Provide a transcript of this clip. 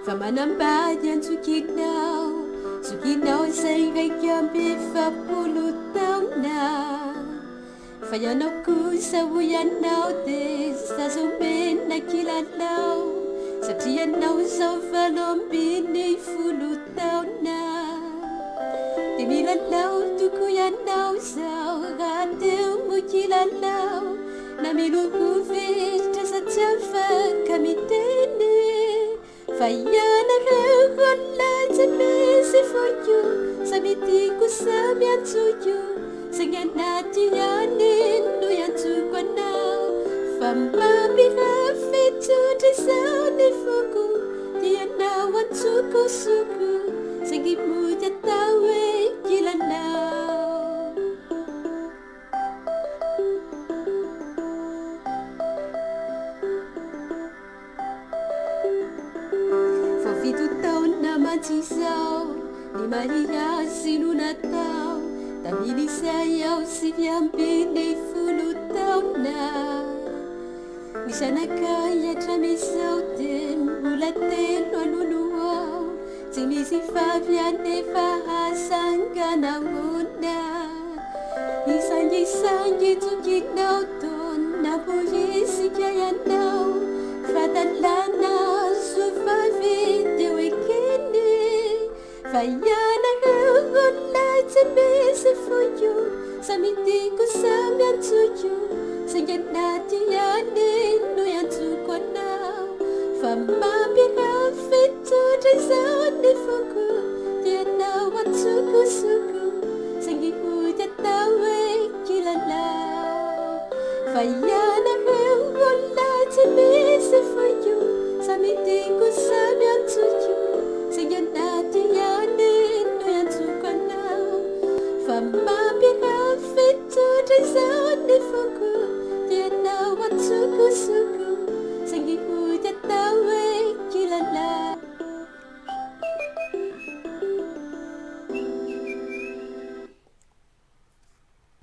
Fa manambady an-tsokinao, zokinao izay 41 taona. Fa ianao kosa hoy ianao dia zaza omena kilalao, satria ianao izao 18 taona. Dia milalao tokoa ianao izao raha teo moa kilalao, na milorovitra sa tsy afaka miteny. Fa ianareo olona tsy misy foiko, samy tiako samy antsoiko, saingy anaty ihany no iantsoko anao. Fa mampirafy tsotra izao ny foko, tianao antsokosoko, saingy mody atao hoe kilalao. Vao 7 taona mantsy izao ny mariazy no natao, tamin'izay aho 19 taona. Ny zanakay hatramin'izao dia mbola 3 anono ao, tsy misy vavy anefa asangana ona. Isangisangy tsokinao taona porisika ianao, fa dalàna zovavy teo ekeny. Fa ianareo olona tsy misy foiko, samy tiako samy antsoiko, saingy anaty ihany no iantsoko anao. Fa mampirafy tsotra izao ny foko, tianao antsokosoko, saingy mody atao hoe kilalao. Fa ianareo olona tsy misy foiko, samy tiako samy